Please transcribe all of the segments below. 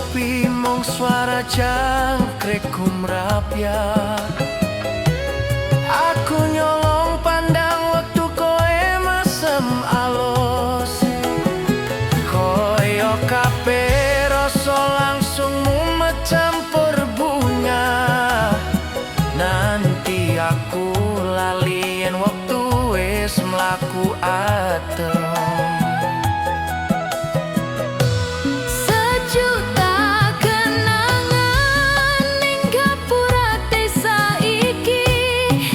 Sepi mung suara jangkrik gumrapyak. Aku nyolong pandang wektu kowe mesem alus. Koyo kabeh rasa langsung mumet campur bunga. Nanti aku lali yen wektu wis mlaku adem. Sejuta kenangan ning gapura desa iki.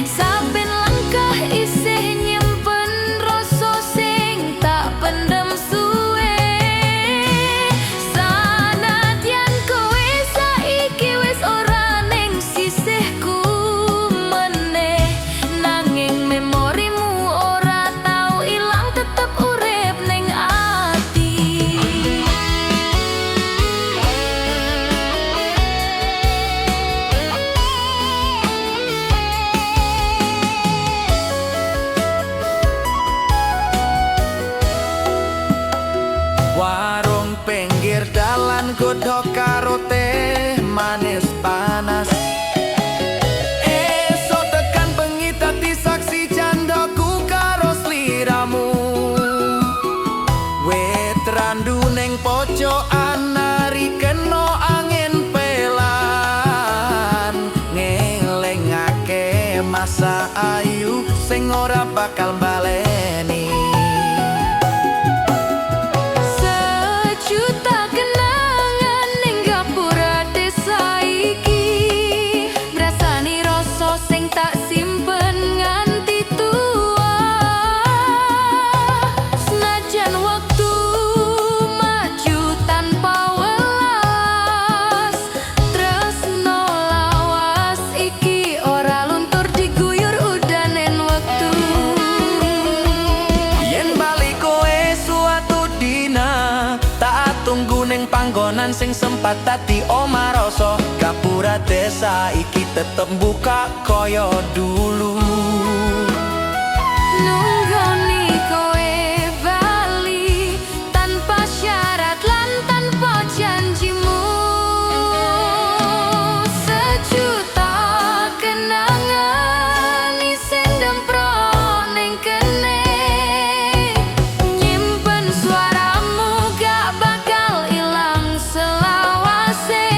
Saben langkah isih nyimpen rasa sing tak pendem suwe. Sanadyan kowe saiki wis ora ning sisihku meneh, nanging memorimu ora tau ilang, tetep urip ning ati. Warung pinggir dalan, godhog karo teh manis panas. Esuk tekan bengi dadi saksi candaku karo sliramu. Wit randu ning pojokan nari kena angin pelan, ngelingake masa ayu sing ora bakal baleni. Sejuta kenangan ning gapura desa iki, ngrasani rasa sing tak simpen nganti tua. Senajan wektu maju tanpa welas, tresno lawas iki ora luntur diguyur udanen wektu. Yen bali kowe suatu dina, tak tunggu ning panggonan sing sempat dadi omah rasa. Gapura desa iki tetep buka koyo dulu. Nunggoni kowe bali tanpa syarat lan tanpa janjimu. Sejuta kenangan isih ndemprok ning kene, nyimpen suaramu gak bakal ilang selawase.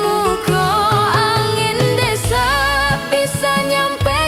Muga angin desa bisa nyampe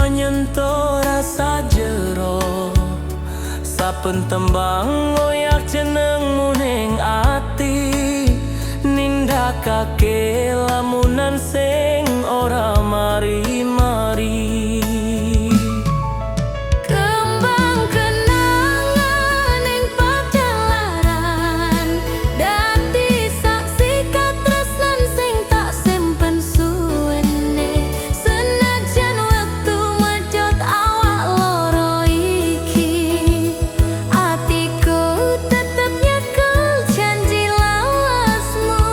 Nyentuh rasa jero. Saben tembang ngoyak jenengmu ning ati, nindakake lamunan sing ora mari-mari. Kembang kenangan ing pajalaran, dadi saksi katresnan sing tak simpen suwene. Senajan wektu mecut awak loro iki, atiku tetep nyekel janji lawasmu.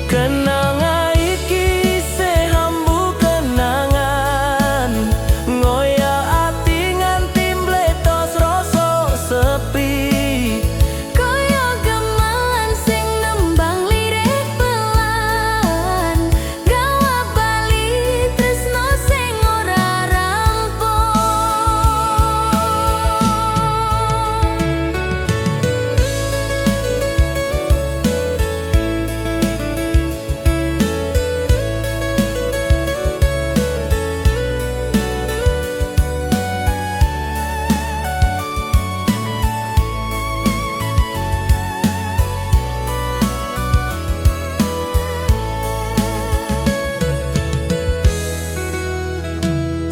Kenanga iki isih ambu kenangan, ngoyak ati nganti mbletos rasa sepi. Kaya gamelan sing nembang lirih pelan, gawa bali tresno sing ora rampung.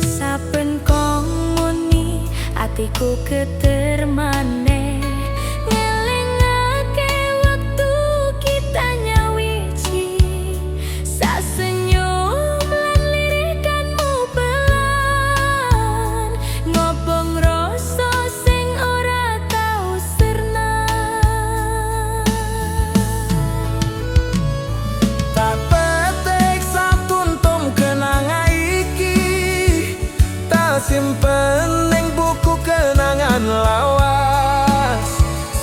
Saben kong muni atiku geter maneh, ngelingake wektu kita nyawiji. Sasenyum lan lirikanmu pelan, ngobong rasa sing ora tau sirna. Tak petik satuntum kenanga iki, tak simpen ning buku kenangan lawas.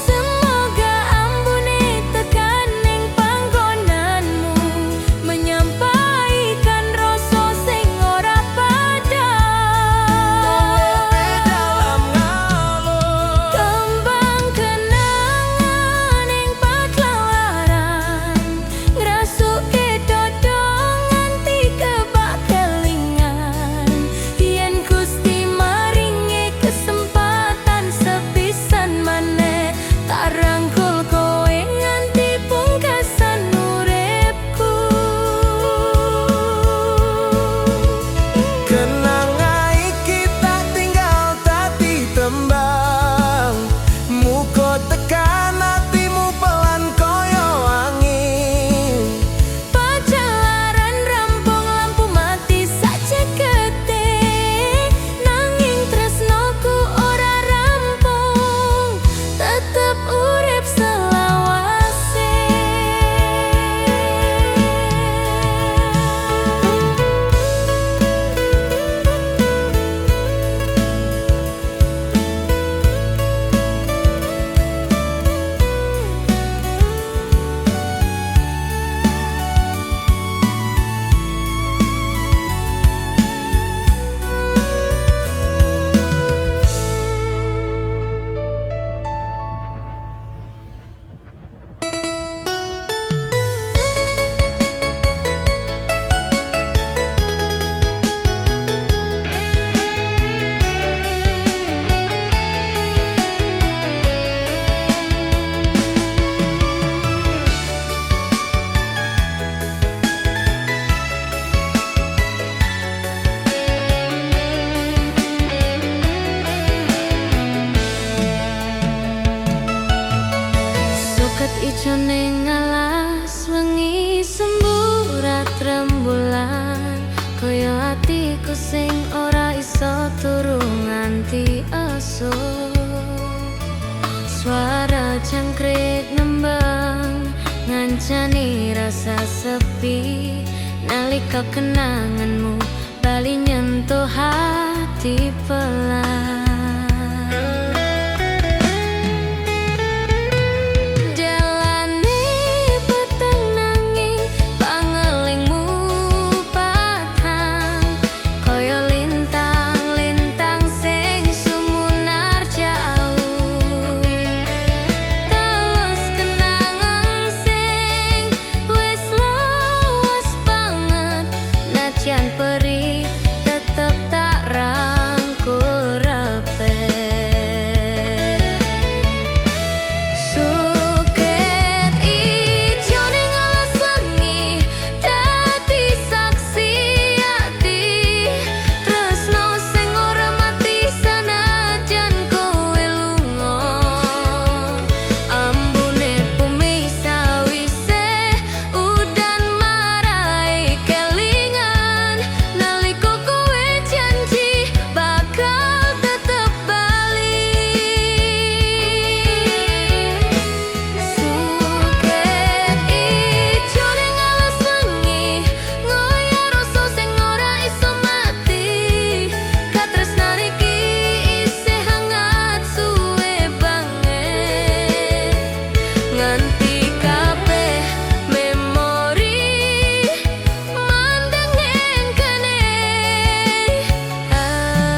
Semoga ambune tekan ning panggonanmu, menyampaikan rasa sing ora padhang. Dalam ngalun. Kembang kenangan ing pajalaran, ngrasuke dodo nganti kebak kelingan. Yen Gusti maringi kesempatan sepisan maneh, tak rangkul kowe nganti pungkasan uripku. Kenanga iki tak tinggal dadi tembang, muga tekan atimu pelan kaya angin. Pajalaran rampung lampu mati sacekete, nanging tresnoku ora rampung, tetep urip selawase. Suket ijo ning alas wengi semburat rembulan, kaya atiku sing ora iso turu nganti esuk. Suara jangkrik nembang ngancani rasa sepi, nalika kenanganmu bali nyentuh hati pelan. Jalane peteng nanging pangelingmu padhang, kaya lintang-lintang sing sumunar jauh. Terus kenangan sing wis lawas banget, najan Senajan perih tetep tak rangkul rapet. Suket ijo ning alas wengi dadi saksi ati, tresno sing ora mati sanajan kowe lunga. Ambune bumi sawise udan marai kelingan nalika kowe janji bakal tetep bali. Suket ijo ning alas wengi ngoyak rasa sing ora iso mati. Katresnan iki isih hangat suwe banget nganti kabeh memori mandeng ning kene. Ah,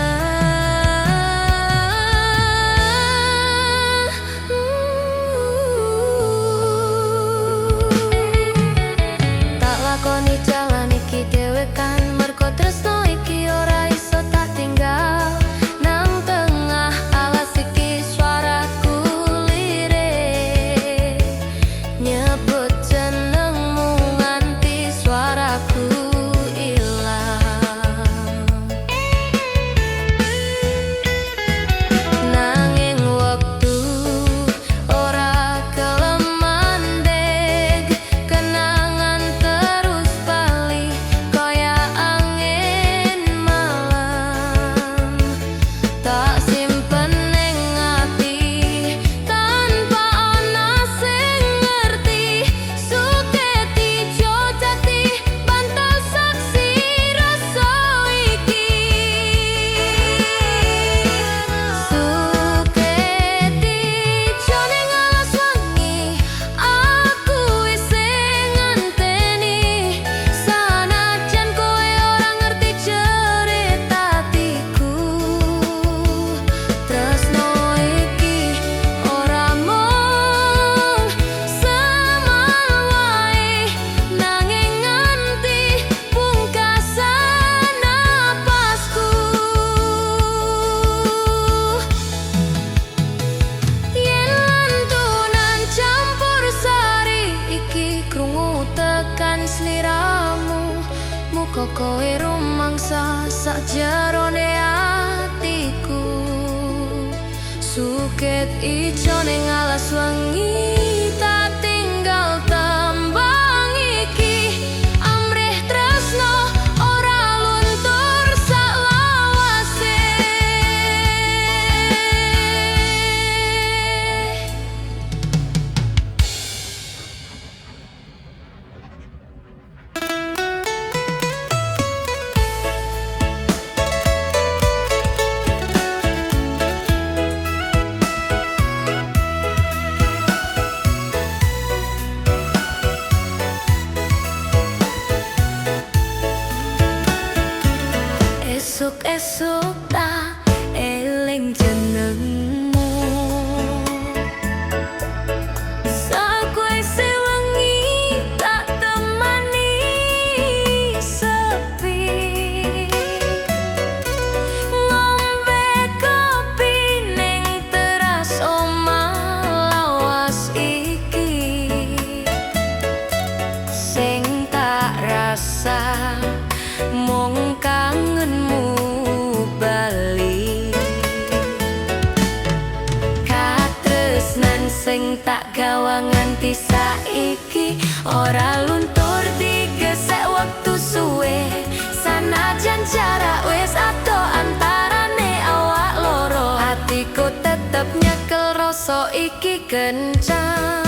Tak lakoni jalan iki dhewekan mergo tresno iki ora iso tak tinggal. Nang tengah alas iki suaraku lirik nyebut jenengmu nganti suaraku ilang. Nanging wektu ora gelem mandeg, kenangan terus bali kaya angin malam. Tak simpen ning ati tanpa ana sing ngerti. Suket ijo dadi bantal saksi rasa iki. Suket ijo ning alas wengi aku isih ngenteni, sanajan kowe ora ngerti cerita atiku. Tresno iki ora mung semal wae, nanging nganti pungkasan napasku. Yen lantunan campur sari iki krungu tekan sliramu, muga kowe rumangsa sakjerone atiku. Suket ijo ning alas wengi tak tinggal tembang iki, amrih tresno ora luntur saklawase. Esuk-esuk tak eling jenengmu, sakwise wengi tak temani sepi. Ngombe kopi ning teras omah lawas iki, sing tak rasa mung kangenmu bali. Katresnan sing tak gawa nganti saiki ora luntur digesek wektu suwe, sanajan jarak wis adoh antarane awak loro. Atiku tetep nyekel rasa iki kencang.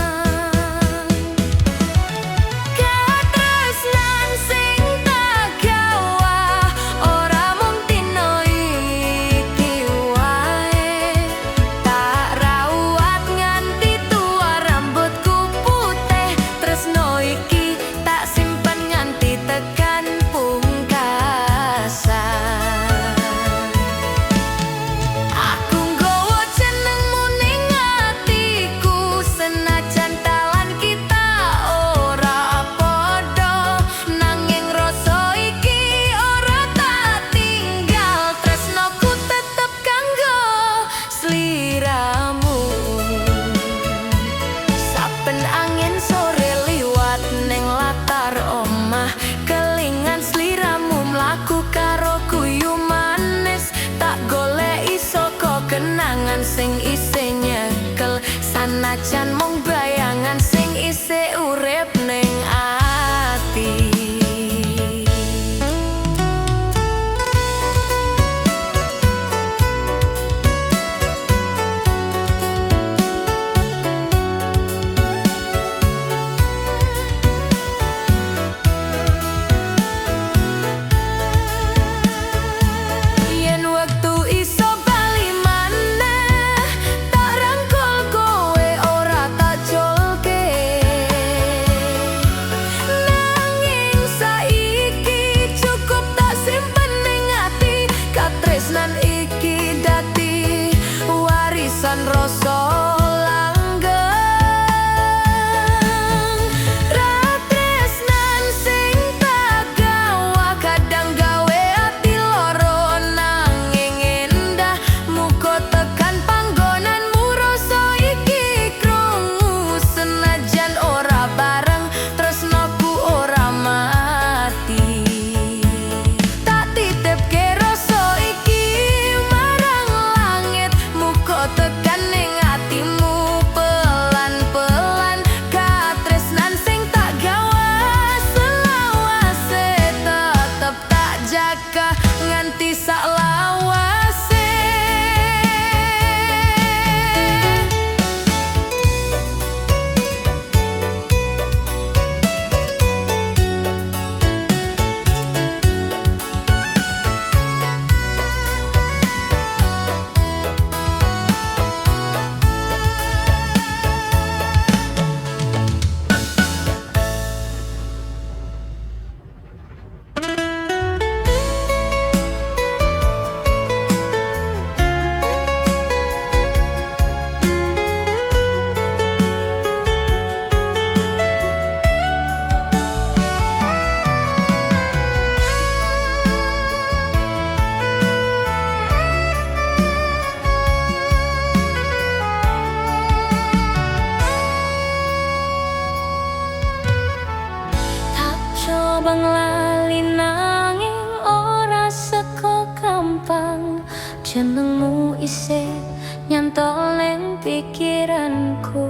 Katresnan sing tak gawa ora mung dina iki wae, tak rawat nganti tua rambutku putih. Tresno iki tak simpen nganti tekan pungkasan. Aku nggawa jenengmu ning atiku, senajan Senajan mung bayangan sing isih urip ning ati. Yen wektu iso bali maneh, tak rangkul kowe, ora tak culke. Nanging saiki cukup tak simpen ning ati. Katresnan iki dadi warisan rasa langgeng. Katresnan sing tak gawa kadang gawe ati loro, nanging endah. Muga tekan panggonanmu rasa iki krungu. Senajan ora bareng, tresnoku ora mati. Tak titipke rasa iki marang langit, muga tekan ning atimu pelan-pelan. Katresnan sing tak gawa selawase tetep tak jaga nganti sak lawase. Tak coba nglali nanging ora seko gampang. Jenengmu isih nyantol ning pikiranku.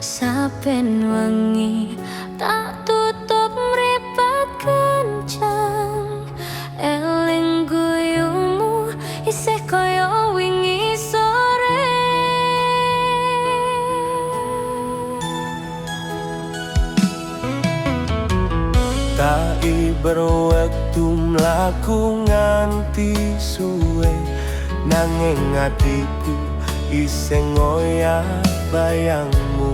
Saben wengi tak tutup mripat kencang, eling guyumu isih kaya wingi sore. Tak iber wektu mlaku nganti suwe, nanging atiku isih ngoyak bayangmu.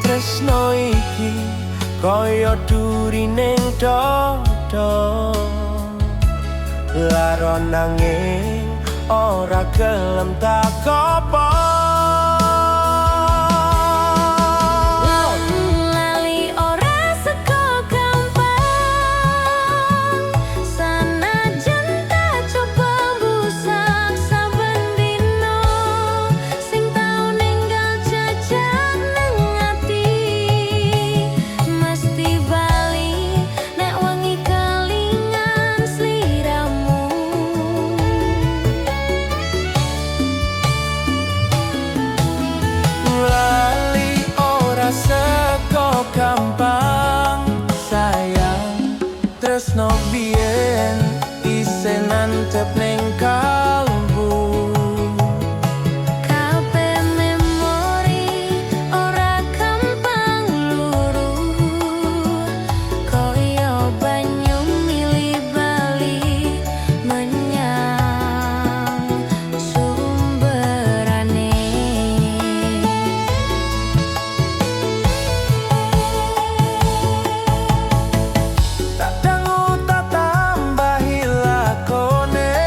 Tresno iki kaya duri ning dada, lara nanging ora gelem tak kopong. Lali ora seko gampang, sanajan tak coba mbusak saben dino. Sing tau ninggal jejak ning ati mesti bali nek wengi kelingan sliramu. Lali ora seko gampang, sayang. Tresno biyen isih nantep ning kalbu. Kabeh memori ora gampang luru, kaya banyu mili bali menyang sumberane. Tak dangu tak tambahi lakone.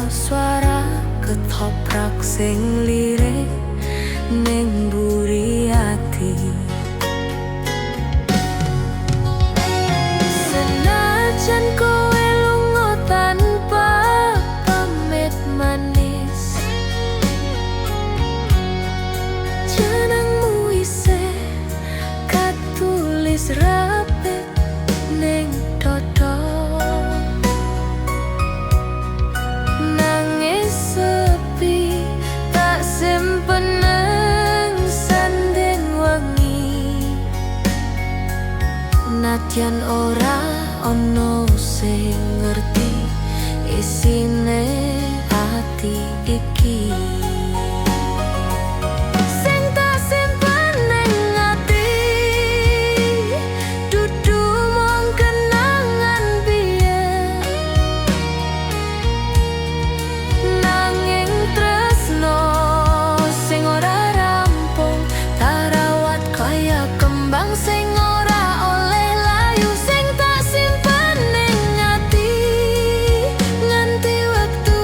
Swara ketoprak sing lirik ning mburi ati. Senajan kowe lunga tanpa pamit manis, jenengmu isih katulis rapet ning dodo. Nangis sepi tak simpen nang sanding wengi. Nadyan ora ono sing ngerti isine ati iki. Sing tak simpen ning ati dudu mung kenangan biyen, nanging tresno sing ora rampung tak rawat kaya kembang sing ora oleh layu. Sing tak simpen ning ati nganti wektu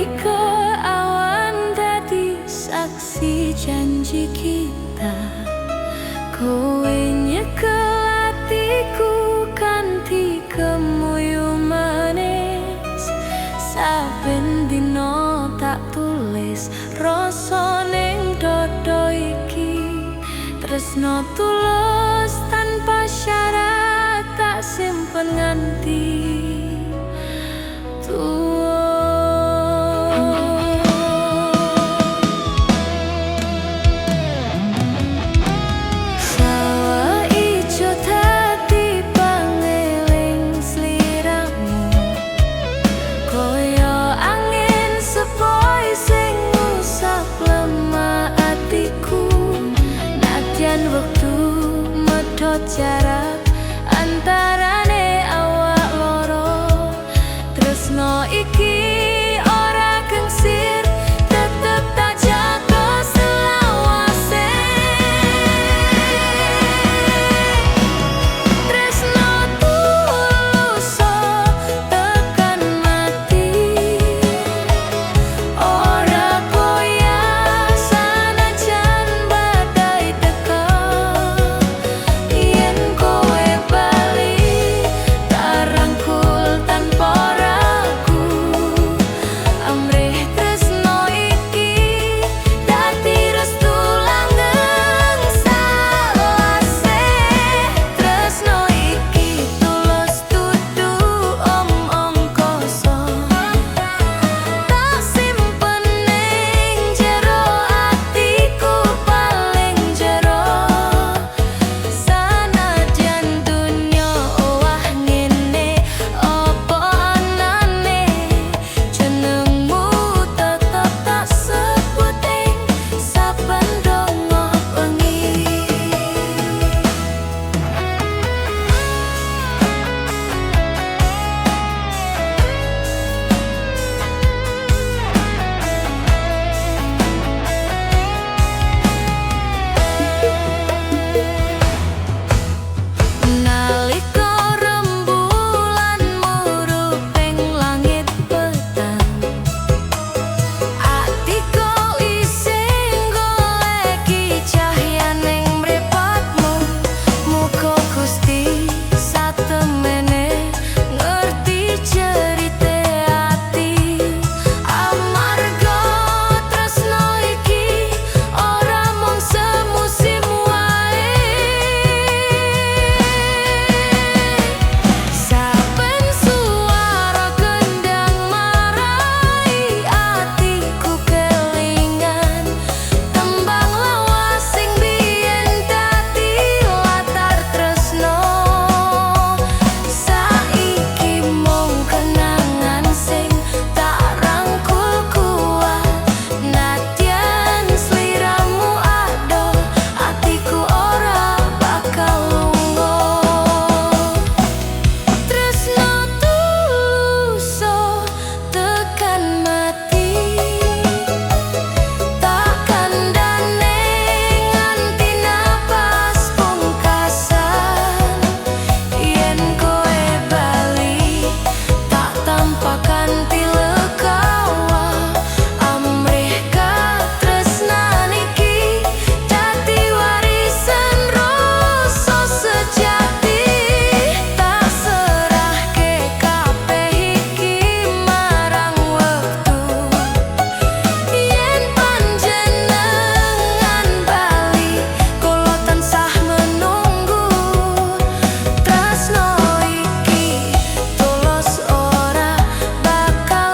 Nalika awan dadi saksi janji kita, kowe nyekel atiku kanthi kemuyu manis. Saben dina tak tulis rasa ning dada iki, tresno tulus tanpa syarat tak simpen nganti tuwa. Sawah ijo dadi pangeling sliramu, kaya angin sepoi sing ngusap lemah atiku. Nadyan wektu medhot jarak antarane awak loro, tresno iki ora gengsir, tetep tak jaga selawase. Tresno tulus tekan mati, ora goyah sanajan badai teka. Yen kowe bali tak rangkul tanpa ragu, amrih tresno iki dadi restu langgeng selawase. Tresno iki tulus dudu omong kosong, tak simpen ning jero atiku paling jero. Sanadyan donya owah ngene apa anane, jenengmu tetep tak sebut ing saben donga wengi. Nalika rembulan murup ing langit petang, atiku isih goleki cahyaning mripatmu. Muga Gusti satemene ngerti jerite ati, amarga tresno iki ora mung semusim wae. Saben suara kendang marai atiku kelingan, tembang lawas sing biyen dadi latar tresno. Saiki mung kenangan sing tak rangkul kuat, nadyan sliramu adoh atiku ora bakal lunga. Tresno tulus tekan mati, tak kandhane nganti napas pungkasan. Yen kowe bali tak tampa kanthi legawa, amrih katresnan iki dadi warisan rasa sejati. Tak serahke kabeh iki marang wektu, yen panjenengan bali kula tansah menunggu. Tresno iki tulus ora bakal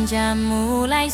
Senja mulai.